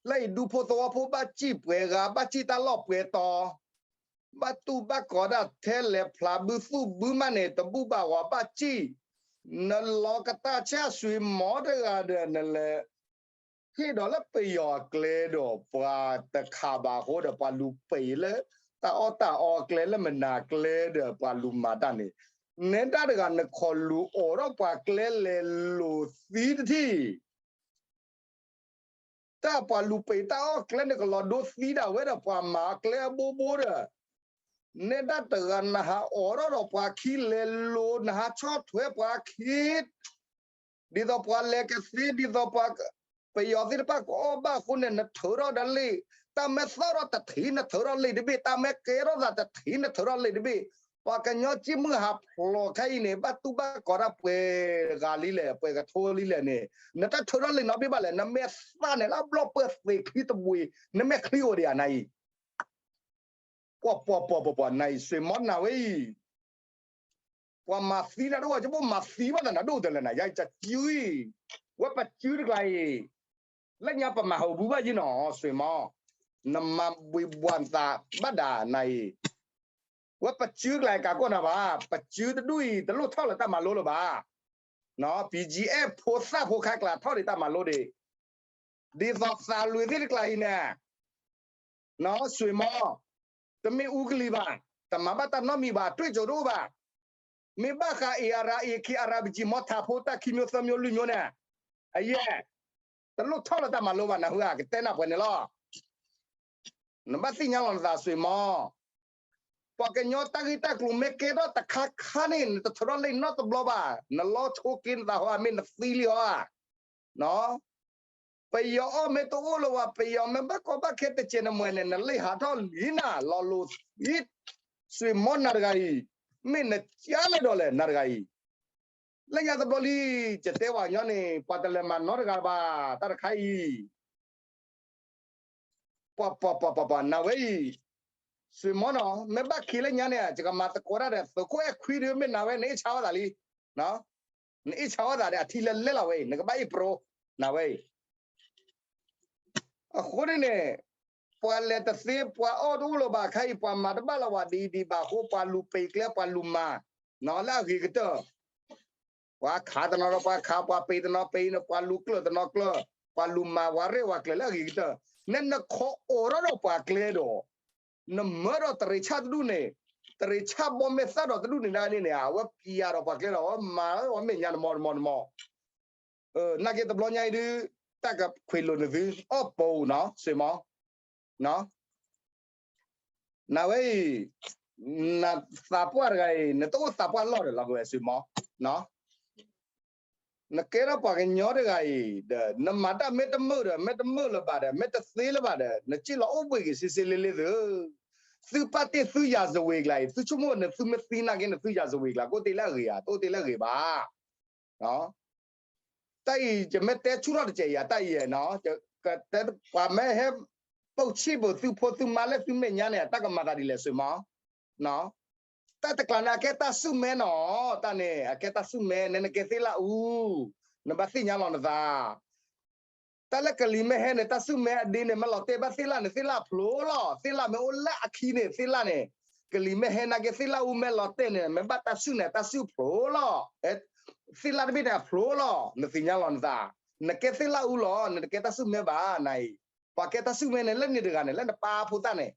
အံၤဒူဖိသဝီဖိဘၣ်စံၣ်ပှဲၤဂၤ ဘၣ်စံၣ်တၢ်လီၢ်ပှဲၤတီၤ, ဘၣ်တူၢ်ဘၣ်ကီးတၢ်ထဲလဲၤဖျါဘုသူၣ်ဘုမးန့ၣ် တဘူၣ်ဘၣ်ဂီၤဘၣ်စံၣ်, နလီၤကတၢ်ဆၣ်ဆွံမီတဂၤဒီး နလဲၤ ဟ့ၣ်ဒီးလၢပယီၤအကျဲဒီး ပှၤတခးဘၣ်အဃိဒီး ပှၤလူၤပံာ်လၢ တၢ်အီၣ်တၢ်အီအကျဲလၢမနၤအကျဲဒီး ပှၤလူၤမၤတၢ်န့ၣ်, နဲဒၣ်တဂၤ နခိးလူၤအိးထီၣ်ပှၤကျဲလဲၤလိာ်သံတထံၣ် တၢ်ပှၤလူၤပံာ်တၢ်အီၣ်ကျဲန့ၣ် ကလီၤဒိသံဒၣ်ဝဲဒီး ပှၤမၤအကျဲအဘိဘိဒီး, နဲဒၣ်တဂၤ နဟးအိးထီၣ်ဒီးပှၤခံလဲၤလိာ် နဟးဆီၣ်ထွဲပှၤခံ ဒ်သိးပှၤလဲၤကသ့ ဒ်သိးပှၤ ပယီၤသ့ၣ်တဖၣ်ကအီၣ်ဘၣ်အဃိန့ၣ် နထုးထီၣ်ဒီးလံာ်, တၢ်မ့ၢ်သီၣ်ထီၣ်တထံး နထုးထီၣ်လံာ်တဘ့ၣ်, တၢ်မ့ၢ်ကဲထီၣ်သးတထံး နထုးထီၣ်လံာ်တဘ့ၣ်, ပှၤကညီကံၣ်မုၢ်ဟးဖျိးခဲအံၤန့ၣ် ဘၣ်တူၢ်ဘၣ်ကီးတၢ်ပှဲၤဂၤလံလဲၣ် ပှဲၤကထိလံလဲၣ်န့ၣ် နတၢ်ထုးထီၣ်လံာ်နီတဘ့ၣ်ဘၣ်လဲၣ်, နမ့ၢ်သၣ်န့ၣ်လၢအဘျီၣ်ပၢၢ်သ့ချံတဘှ့ၣ် နမ့ၢ်ချံအိၣ်ဒံးဧါနၤအံၤ ပှၤပှၤပှၤပှၤပှၤ နၤအံၤ ဆွံမီနၤဝဲအံၤ, ပှၤမၤသံနၤဒိၣ် ကဘိမၤသံဘၣ်သးနၤဒိၣ်တလဲၣ်နၤ ယၤကစုအံၤ, ဝဲပစုတကျါအံၤ, လၢညါပမၤဟးဂီၤဘုဘၣ်ယံနီၤ ဆွံမီ, နမၤဘှံးဘှီၣ်သးဘၣ်ဒၣ်နၤအံၤ, ဝဲပစုကျါအံၤ ကးကီၢ်နၤဘၣ်, ပစုတဒူၣ်အံၤ တလိၣ်ထီၣ်လၢတၢ်မၤလိလၢၤဘၣ်, နီၤ ပံၣ်ကၠံအဲၣ် ဖိသၣ်ဖိခါကျါထီၣ်ဒံးတၢ်မၤလိဒံး ဒ်သိးသးလွံၢ်သ့ၣ်တကျါအံၤန့ၣ်, နီၤ ဆွံမီ, တမ့ၢ်အူကလံၤဘၣ်, တမၤဘၣ်တၢ်နီတမံၤဘၣ်, အတွေ့အကြုံတအိၣ်ဘၣ်, မ့ၢ်ဘၣ်ဃး အ့ၣ်အရၤ အ့ၣ်ခံ အရၤပကံ မီထးဖိ တၢ်ခံမျိုးသၢမျိုးလွံၢ်မျိုးန့ၣ်, အယဲၢ်, တလိၣ်ထီၣ်လၢတၢ်မၤလိဘၣ် နၢ်ဟူဧါ ကတဲနၢ်ပှဲၤန့ၣ်လီၤ. နဘၣ်သ့ၣ်ညါလီၤနသး ဆွံမီ, ပှၤကညီတၢ်ဂ့ၢ်တၢ်ကျိၤမ့ၢ်ကဲထီၣ်တခါခါန့ၣ် နတထုးထီၣ်လံာ်နီတဘျီဘၣ်, နလီၢ်ဆိက့နသးဟီ မ့ၢ်နသံလံဟီဧါ, နီၤ, ပယီၤအီၣ်မ့ၢ်တအိၣ်လၢၤဘၣ်, ပယီၤမ့ၢ်ဘၣ်ကီဘၣ်ခဲတစဲးနမှဲၤန့ၣ် နလံာ်ဟးထီၣ်လံနၤ လီၤလိာ်သံ, ဆွံမီနၤတဂၤအံၤ, မ့ၢ်နကၢ်လဲၣ်ဒီးလဲၣ် နၤတဂၤအံၤ, လၢညါတဘျီလံ, ယတဲဝဲညီန့ၣ် ပှၤတလဲၤမၤနီတဂၤဘၣ်, တၢ်တခါအံၤ ပှၤပှၤပှၤပှၤပှၤ နၤဝဲအံၤ, ဆွံမီနီၤ မ့ၢ်ဘၣ်ခံလၢညါန့ၣ် ယကမၤသကိးတၢ်ဒီး သုးခိၣ်အဲၣ်ခွံဒုး မ့ၢ်နၤဝဲ နအ့ၣ်ဆါဝဲသးလံ, နအ့ၣ်ဆါဝဲသးဒီး အထံလၢလဲၢ်လီၤဝဲအံၤ နကဘၣ်အ့ၣ်ပရိ, နၤဝဲအံၤ အဃိန့ၣ်န့ၣ်, ပှၤလဲၤတသ့ ပှၤအီၣ်တအိၣ်လၢၤဘၣ် ခဲအံၤ ပှၤမၤတဘၣ်လၢၤဝဲဒ်အံၤဒံးဘၣ်အဃိ ပှၤလူၤပံာ်ကျဲ ပှၤလူၤမၤ, နီၤ လၢအဂ့ၤကတၢၢ် ပှၤခးတနီၤဒီးပှၤခး ပှၤပံာ်တနီၤပံာ် ပှၤလူၤကျၢၢ်တနီၤကျၢၢ်, ပှၤလူၤမၤပှၤရဲၣ်ပှၤကျဲၤလၢအဂ့ၤကတၢၢ်, နနခိးအိးထီၣ်ဒီးပှၤကျဲဒီး, နမၢဒီးတရံးဆၣ်တဒူၣ်န့ၣ်, တရံးဆၣ်ဘီမ့ၢ်သၣ်ဒီးတဒူၣ်န့ၣ်ဒၣ်န့ၣ်န့ၣ် အဝဲပျးဒီးပှၤကျဲဒီး အဝဲမၤဝဲမဲာ်ညါတမီတမီတမီ နာ်က့တဘျီညါအံၤဒုး, တၢ်ကခွ့းလိာ်နသု အီၣ်ပူၤနီၤ ဆွံမီ, နဝဲအံၤ, နသးပှၢ်တဂၤအံၤ နတအိၣ်သးပှၢ်လီၢ်ဒီးလီၤကဝဲ ဆွံမီ, နကဲထီၣ်ပှၤကညီတဂၤအံၤဒီး နမၤတၢ်မ့ၢ်တမုာ်ဒီး မ့ၢ်တမုာ်လၢၤဘၣ်ဒီး မ့ၢ်တသ့လၢၤဘၣ်ဒီး နစံၣ်လီၤအိၣ်ဘှံးက့ၤစ့စ့လ့လ့သု, သုပာ်တ့ၢ်သုယၤစဝ့ၤကျါအံၤ သုဆိကမိၣ်နသုမ့ၢ်သံနာ်က့ နသုယၤစဝ့ၤကျါ ကအိၣ်တ့ၢ်လၢအဂ့ၤဧါ တအိၣ်တ့ၢ်လၢအဂ့ၤဘၣ် တၢ်အံၤယမ့ၢ်တဲဆူၣ်ထီၣ်တစဲးယၤ တၢ်အံၤ, ပှၤမ့ၢ်ဟဲ ပိာ်ဆံၣ်ဘၣ်သုဖိသုမါလၢသုမဲာ်ညါန့ၣ် တၢ်ကမၤသးဒ်လဲၣ် ဆွံမီ, တၢ်တကျါန့ၣ် အကဲတၢ်ဆူၣ်မဲနီၤ, တၢ်န့ၣ် အကဲတၢ်ဆူၣ်မဲ နနကဲသ့ၣ်လၣ်အူ, နဘၣ်သ့ၣ်ညါလီၤနသး တၢ်လၢကလံၤမ့ၢ်ဟဲန့ၣ် တၢ်ဆူၣ်မဲအဒ့န့ၣ် မ့ၢ်လီၤတဲာ်ဘၣ်သ့ၣ်လၣ်န့ၣ် သ့ၣ်လၣ်ဖျိလီၤ, သ့ၣ်လၣ်မ့ၢ်အိၣ်လၢအခံန့ၣ် သ့ၣ်လၣ်န့ၣ်, ကလံၤမ့ၢ်ဟဲနာ်က့ သ့ၣ်လၣ်အူမ့ၢ်လီၤတဲာ်န့ၣ် မ့ၢ်ဘၣ်တၢ်ဆူၣ်န့ၣ် တၢ်ဆူၣ်ဖျိလီၤ, သ့ၣ်လၣ်တဘ့ၣ်န့ၣ်အဖျိလီၤ, နသ့ၣ်ညါလီၤနသး, နကဲသ့ၣ်လၣ်အူလီၤ, နတကဲတၢ်ဆူၣ်မဲဘၣ်နၤအံၤ, ပှၤကဲတၢ်ဆူၣ်မဲန့ၣ် လၢန့ၣ်တဂၤန့ၣ် လၢနပၢ်ဖိသၣ်န့ၣ်,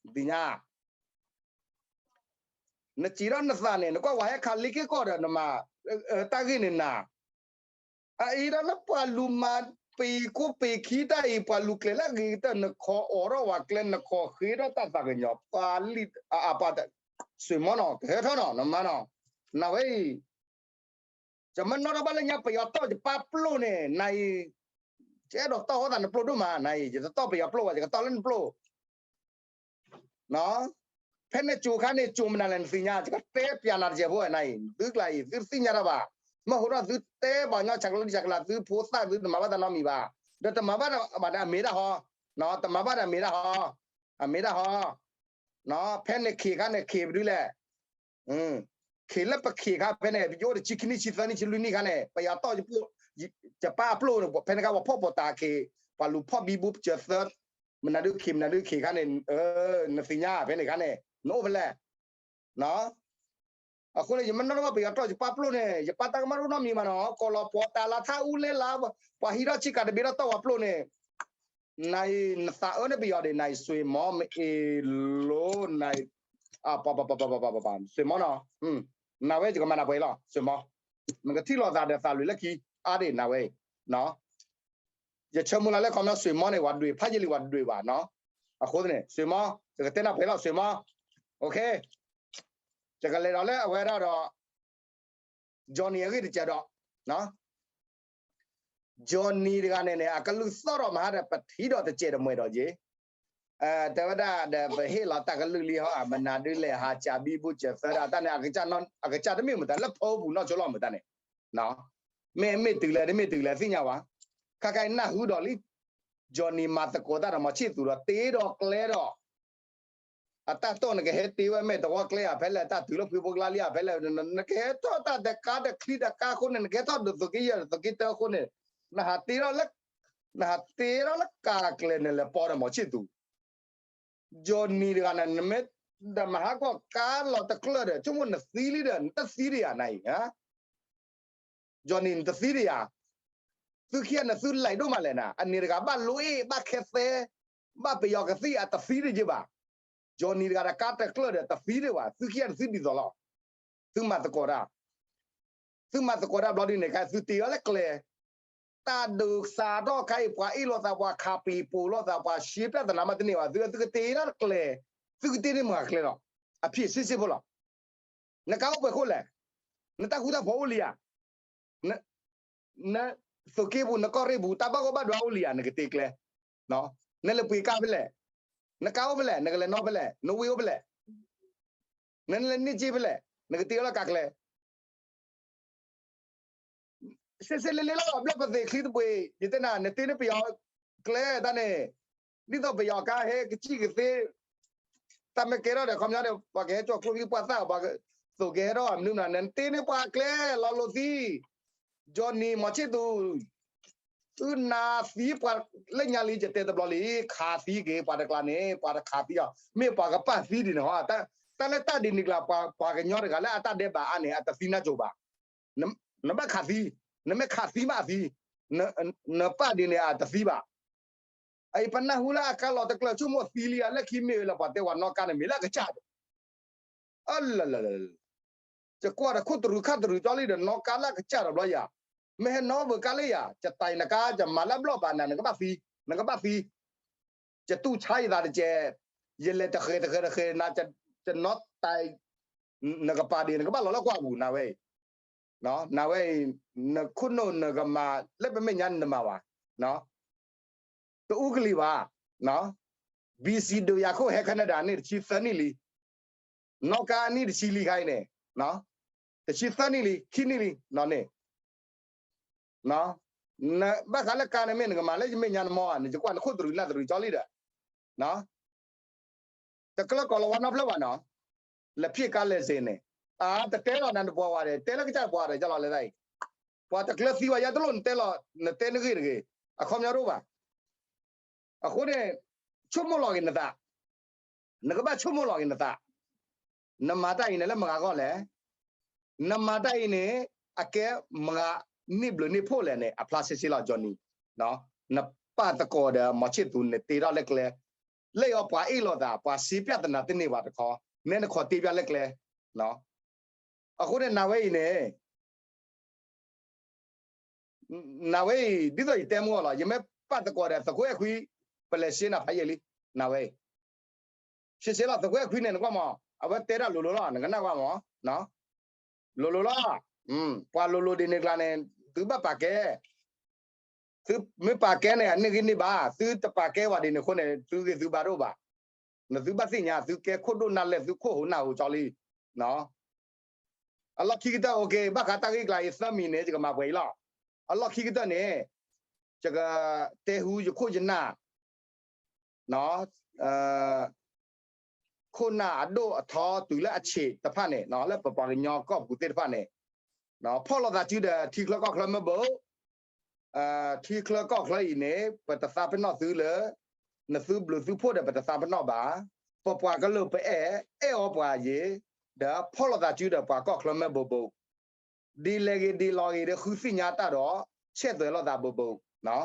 နသ့ၣ်ညါ နစံးထီၣ်နသးန့ၣ် နကွၢ်ဝဲဟဲခးလ့က့ၢ်ကီၢ်ဒီးနမၤ တၢ်ဂ့ၢ်န့ၣ်နၤ, အအံၤဒီးလၢပှၤလူၤမၤပံာ်ကိးပံာ်ခံတၢ်အံၤ ပှၤလူၤကျဲၤလၢအဂ့ၤကတၢၢ် နခိးအိးထီၣ်ဝဲကျဲ နခိးဃ့ထီၣ်တၢ်သးကညီၤ ပှၤလံၣ်အပှၤ ဆွံမီနီၤ ကဟဲထီၣ်နီၤ နမါနီၤ, နဝဲအံၤ ယမ့ၢ်နီၣ်ထီၣ်ဘၣ်လၢညါ ပယီၤတီၢ်ယပၢ်ပျိၢ်န့ၣ် နၤအံၤ, ယအဲၣ်ဒိးတီၢ်အီၣ်သးနပျိၢ်ဒိၣ်မး နၤအံၤ, ယတတီၢ်ပယီၤပျိၢ်ဘၣ် ယကတီၢ်လၢနပျိၢ် ဖဲနကိၤခါန့ၣ် ကိၤမနုၤလဲၣ်နသ့ၣ်ညါ, ယကတဲပျးနၤတစဲးဖိနၤအံၤ, သုကျါအံၤ သုတသ့ၣ်ညါတၢ်ဘၣ်, မ့ၢ်ဟိးထီၣ်သုတဲပှၤကညီဆးကျၢဆးကျၢ သုဖိသၣ်သုတမၤဘၣ်တၢ်နီတမံၤဘၣ်, ဒီးတမၤဘၣ်ဘၣ်ဒီးအမ့ၢ်ဒၣ်ဟီ, တမၤဘၣ်ဒီးအမ့ၢ်ဒၣ်ဟီ, အမ့ၢ်ဒၣ်ဟီ ဖဲနခ့ခါန့ၣ် ခ့ပဒုလဲၣ်, ခ့လၢပခ့ခါဖဲန့ၣ် ပယအိၣ်ဒီးဆံခံနံၣ်ဆံသၢနံၣ်ဆံလွံၢ်နံၣ်ခါန့ၣ် ပယီၤတီၢ်ယပၢ်အပျိၢ်န့ၣ် ဖဲန့ၣ်ခါပှၤဖီၣ်ပိာ်တၢ်ခ့, ပှၤလူၤဖီၣ်ဘံဘူပစၢၤသၢ, မနုၤဒုခ့ မနုၤဒုခ့ခါန့ၣ်, နသ့ၣ်ညါဖဲန့ၣ်ခါန့ၣ် နအိၣ်ဖဲလဲၣ်. အဃိန့ၣ် ယမ့ၢ်နီၣ်ထီၣ်ဘၣ်ပယီၤတြီၢ် ယပၢ်ပျိၢ်န့ၣ် ယပၢ်တၢ်ကမၣ်တအိၣ်နီတမံၤဘၣ်နီၤ, ကိးလီၤပှီၤတၢ်လၢထၢ်အူလဲလါ, ပှၤဟံးထီၣ်ဆ့ကၤတဘ့ၣ်ထီၣ်တီၢ်ပှၤပျိၢ်န့ၣ်, နအံၤနသးအၢန့ၢ်ပယီၤဒံး နအံၤစွ့ၤမီ မအ့ၣ်လိ နအံၤ, ပှၤပှၤပှၤပှၤပှၤပှၤ, စွ့ၤမီနီၤ, နဝဲယကမၤနၢ်ပှဲၤလီၤ စွ့ၤမီ, နကထံၣ်လိာ်သးဒီးသးလွံၢ်လၢခံ, အါဒံးနဝဲအံၤ ယဆၢမုၢ်လၢ်လၢခီပညီ စွ့ၤမီန့ၣ် ပှၤဒွဲၣ်ဖးယံာ်လံ ပှၤဒွဲၣ်ဘၣ်နီၤ, အဃိန့ၣ် စွ့ၤမီ, ယကတဲနၢ်ပှဲၤလီၤ စွ့ၤမီ, OK, ယကလဲၤဒီးလၢအဝဲဒၣ်ဒီး Johnny အဂ့ၢ်တစဲးဒီး Johnny တဂၤန့ၣ်န့ၣ် အကလုၢ်သီၣ်ထီၣ်မဟါဒီး ပထံၣ်ဒီးတစဲးတမှဲၤဒီးက့ၤ, တဲဝဲဒၣ်ဒီး ပဟ့ၣ်လီၤတၢ်ကလုၢ်လံဟီ မနၤဒုးလဲၤဟးစၢ်ဘံဘူစၢၤသၢဒၣ်တၢ်န့ၣ် အကစၢ်တမ့ၢ်မတၤ လၢဖီပူၤနီၢ်ဆိလီၤမတၤန့ၣ်, မ့ၢ်မ့ၢ်တုၤလဲၣ် တမ့ၢ်တုၤလဲၣ် သ့ၣ်ညါဝဲ, ခါခါအံၤနၢ်ဟူဒီးလံ, Johnny မၤသကိးတၢ်ဒီးမီၤဆံၣ်သူးဒီး တ့ဒီးကျဲဒီး အတၢ်တိၢ်နကဟဲတ့ဝဲမ့ၢ်တဝီကျဲဧါ ဖဲလဲၣ် တၢ်တုၤလၢဖှံဖိကျါလံဧါ ဖဲလဲၣ် နကဟဲထီၣ်တၢ်တကါတချံတကါအဃိန့ၣ် နကဟဲထီၣ်ဒိးသိးက့ယဲၢ်သိးက့တၢအဃိန့ၣ်, နဟးတ့ထီၣ်လၢ, နဟးတ့ထီၣ်လၢကါကျဲန့ၣ် လဲၤပိာ်ဒီးမီၤဆံၣ်သူး, Johnny တဂၤန့ၣ် နမ့ၢ်ဒီးမၤဟးဂီၤကါလီၤတကျၢၢ်ဒီး ဆိကမိၣ်နသံလံဒီး နတသံဒံးဧါနအံၤ, Johnny နတသံဒံးဧါ, သုခံဂၤန့ၣ်သုလဲၤဒိၣ်မးလဲၣ်နၤ အန့ၣ်တဂၤဘၣ်လိအ့ၣ် ဘၣ်ခဲသဲ, ဘၣ်ပယီၤကသံၣ်အတသံဒံးက့ဘၣ်, Johnny တဂၤဒီးကါတကျၢၢ်ဒီးတသံဒံးဘၣ် သုခံဂၤန့ၣ်သုဒ်သိးလီၤ, သုမၤသကိးတၢ်, သုမၤသကိးတၢ်ဘျီဒ်န့ၣ် ခါသုတ့အီၤလၢကျဲ, တၢ်ဒုးစးထီၣ်ခါအံၤ ပှၤအ့ၣ်လိာ်သး ပှၤခးပံၤပိာ်လိာ်သး ပှၤရှဲပျၢ်သနာ်မတန့ၢ်ဘၣ် သုသုကတ့လၢကျဲ, သုကတ့န့ၢ်မတၤကျဲလီၤ, အဖံးစ့စ့ဖိလီၤ, နကါအိၣ်ပှဲၤခိၣ်လဲၣ်, နတၢ်ဃူတၢ်ဖိးအိၣ်လံဧါ နသုးက့ပူၤ နကီၢ်ရ့ၣ်ပူၤ တၢ်ဘၣ်ဂီၢ်ဘၣ်ဒွါအိၣ်လံဧါ နကတ့ကျဲ, နလဲၤပှ့ၤကါဖဲလဲၣ်, နကါအိၣ်ဖဲလဲၣ် နကလဲၤနီၣ်ဖဲလဲၣ် နဝ့ၢ်အိၣ်ဖဲလဲၣ်, နလဲၤန့ၢ်စ့ဖဲလဲၣ် နကတ့အီၤလၢကါကျဲ စ့စ့လ့လ့လီၤ ဘျၢၣ်ပသ့ၣ်ချံတပှ့ၤ ယတဲနၤ နတ့န့ၢ်ပယီၤကျဲတၢ်န့ၣ်, ဒ်သိးပယီၤကါဟဲကစံၣ်ကသ့, တၢ်မ့ၢ်ကဲထီၣ်ဒီး ခီပညီဒီး ပှၤကဟဲကၠီၣ်ကျိချံပှၢ်သၣ် ပှၤသိးကဟဲထီၣ်မနုၤမနုၤန့ၣ် နတ့န့ၢ်ပှၤကျဲလီၤလိာ်သံ, Johnny မီၤဆံၣ်သူး သုနၤသံပှၤလၢညါလံ ယတဲတဘျီလံ ခးသံက့ၤပှၤတကျါန့ၣ် ပှၤတခးသံအီၤ မ့ၢ်ပှၤကပာ်သံဒ်န့ၣ်ဟီ, တၢ်လၢတၢ်ဒ်န့ၣ်ကျါ ပှၤကညီတဂၤလၢအတၢ်ဒဲးဘးအါန့ၣ် အတသံနၢ်စိၤဘၣ်, နဘၣ်ခးသံ, နမ့ၢ်ခးသံမးအသံ, နပာ်ဒ်န့ၣ်အတသံဘၣ်, အအံၤပနၢ်ဟူလၢအကါလီၤတကျၢၢ် ဆိကမိၣ်သံလံဧါ လၢခံမ့ၢ်ဝဲလၢပှၤတဲဝဲနီၣ်ကါန့ၣ်မ့ၢ်လၢအကစၢ်ဒီး အလလလ ယကွၢ်ဒီးခိၣ်တရူးခၣ်တရူးကၠီလံဒီး နီၣ်ကါလၢအကစၢ်ဒီးဘျီယၤ, မ့ၢ်ဟဲနီၣ်ဘၢကါလၢယၤ ယတၢ်အံၤနကါ ယမၤလၢအဘျီၣ်ဘၣ်နၤ နကဘၣ်သံ, နကဘၣ်သံ, ယတူၢ်ဆါယသးတကဲး, ယလဲၤတဃဲၤတဃဲၤတဃဲၤနၤ ယနီၣ်တၢ် နကပာ်ဒ် နကဘၣ်လီၤလၢကွၢ်ပူၤ နၤဝဲအံၤ, နၤဝဲအံၤ, နခိၣ်နူာ်နကမၤလၢပမဲာ်ညါနတမၤဘၣ်, တအူကလံၤဘၣ်, BC ဒုးယၤခိၣ်ဟဲ Canada န့ၣ်တဆံသၢနံၣ်လံ, နီၣ်ကါအနံၣ်တဆံလံခါအံၤန့ၣ်, တဆံသၢနံၣ်လံ ခံနံၣ်လံ, နီၣ်န့ၣ် ဘၣ်ဃးလၢကါန့ၣ်မ့ၢ်နကမၤလၢယမဲာ်ညါနမီၢ်ဧါ နယကွၢ်နခိၣ်တရူးနၢ်တရူးကၠီလံဒီး, တကျၢၢ်ကီးလီၤဝဲနီတဖျၢၣ်ဘၣ်နီၤ, လဲၤဖံးကါလဲၤစ့န့ၣ်, အါ တတဲလီၤနၤနပှၤဝဲဒီး တဲလၢကစၢ်ပှၤဒီး ယလီၤလဲၤသးအံၤ, ပှၤတကျၢၢ်သံဝဲယဲတလိၣ်နတဲလီၤ နတဲနဂ့ၢ်တဂ့ၤ, အခီပညီတအိၣ်ဘၣ်. အဃိန့ၣ် ဆိကမိၣ်လီၤက့ၤနသး, နကဘၣ်ဆိကမိၣ်လီၤက့ၤနသး, နမၤတၢ်အံၤန့ၣ်လၢမတၤဂီၢ်လဲၣ်, နမၤတၢ်အံၤန့ၣ် အကဲမတၤန့ၢ်ဘျုးန့ၢ်ဖှိၣ်လဲၣ်န့ၣ် အဖျါဆ့ဆ့လီၤ Johnny, နပာ်သကိးဒီးမီၤဆံၣ်သူးန့ၣ်တ့ထီၣ်လၢကျဲ, လၢအီၤပှၤအ့ၣ်လိာ်သး ပှၤစ့ပျၢ်သနာ်တန့ၢ်ဘၣ်တခီ, နဲနခီၣ်တ့ပျၢ်လၢကျဲ, အဃိန့ၣ် နၤဝဲအံၤန့ၣ် နၤဝဲအံၤ ဒ်သိးယတဲမုၢ်အီၤလီၤ, ယမ့ၢ်ပာ်သကိးဒီးသုးခိၣ်အဲၣ်ခွံ ပလဲၤရှဲနၤဖးယံာ်လံ, နၤဝဲအံၤ, ရှဲရှဲလီၤ သုးခိၣ်အဲၣ်ခွံန့ၣ် နကွၢ်မး, အဝဲတဲဒၣ်လိၤလိၤလီၤ နကနၣ်ကွၢ်မး, လိၤလိၤလီၤ, ပှၤလိၤလိၤဒ်န့ၣ်ကျါန့ၣ် သုဘၣ်ပာ်ကဲ သုမ့ၢ်ပာ်ကဲန့ၣ် အန့ၢ်ဂံၢ်န့ၢ်ဘါ, သုတပာ်ကဲဝဲဒ်န့ၣ်အဃိန့ၣ် သုဂ့ၤသုဘါတအိၣ်ဘၣ်, နသုဘၣ်သ့ၣ်ညါ သုကဲခိၣ်ဒိၣ်နၢ်လဲၢ် သုခိၣ်ဟူးနၢ်ဟူးကၠီလံ အလီၢ်ခံကတၢၢ် OK ဘၣ်ဃးတၢ်ဂ့ၢ်ကျါအံၤ သၢမံၤန့ၣ် ယကမၤပှဲၤအံၤလီၤ. အလီၢ်ခံကတၢၢ်န့ၣ် ယကတဲဟူယခိၣ်ယနၢ် ခိၣ်နၢ်အဒိၣ်အထီတုၤလၢအဆံးတဖၣ်န့ၣ် လၢပပှၤကညီကီၢ်ပူၤသ့ၣ်တဖၣ်န့ၣ် ဖီၣ်လိာ်သးစုဒီးထံချၢကီၢ်ချၢမ့ၢ်ဘၣ် ထံချၢကီၢ်ချၢအံၤန့ၣ် ပတသးပ့ၤနီၣ်သုလၢ နသုဘျုးသုဖှိၣ်ဒီးပတသးပ့ၤနီၣ်ဘၣ်. ပပှၤကလုာ်ပအဲၣ်, အဲၣ်အီၤပှၤယံၤ, ဒီးဖီၣ်လိာ်သးစုဒီးပှၤကီၢ်ချၢမ့ၢ်ဘိးဘိး, ဒ်လဲၣ်ဂ့ၤဒ်လဲၣ်ဂ့ၤဒီးဃုသ့ၣ်ညါတၢ်ဒီး ဆဲးသွဲးလိာ်သးဘိးဘိး, ပာ်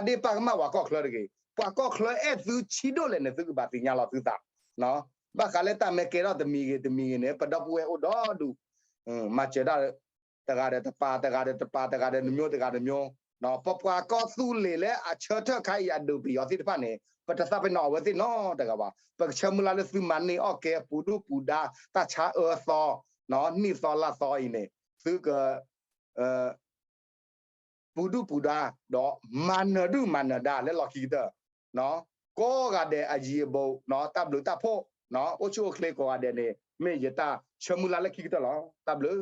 ဒ့ၣ်ပာ်ကမၣ်ပှၤကီၢ်ချၢတဂ့ၤ. ပှၤကီၢ်ချၢအဲၣ်သုဆံးဒိၣ်လဲၣ်န့ၣ် သုကဘၣ်သ့ၣ်ညါလီၤသုသး, ဘၣ်ဃးလၢတၢ်မ့ၢ်ကဲထီၣ်တမံၤဂ့ၤတမံၤဂ့ၤန့ၣ် ပဒီပုၢ်ဝဲၢ်အိၣ်ဒီဒူၣ်, မၤစၢၤတၢ် တဂၤဒီးတပၤ, တဂၤဒီးတပၤ, တဂၤဒီးတမျိုး, တဂၤတမျိုး, ပပှၤကီၢ်သူလ့ၤလၢအဆၢထၢၣ်ခါအံၤအဒုးပယီၤသ့ၣ်တဖၣ်န့ၣ် ပတသးပ့ၤနီၣ်အဝဲသ့ၣ်နီတဂၤဘၣ်. ပကဆၢမုၢ်လၢ်လၢသုမၤန့ၢ်အီၣ်ကဲ ပူၤဒုၣ်ပူၤဒါ တၢ်ဆါအၢသီ, နံၣ်သီလါသီအံၤန့ၣ် သုက ပူၤဒုၣ်ပူၤဒါ ဒီးမၤနၢၤဒုၣ်မၤနၢၤဒါလၢလီၢ်ခံကတၢၢ်, ကိးဂၤဒဲးအယံၤအဘူး တၢ်ဘျုးတၢ်ဖှိၣ်, အိၣ်ဆူၣ်အိၣ်ချ့ကိးဂၤဒဲးန့ၣ် မ့ၢ်ယတၢ်ဆၢမုၢ်လၢ်လၢခံကတၢၢ်လီၤ. တၢ်ဘျုး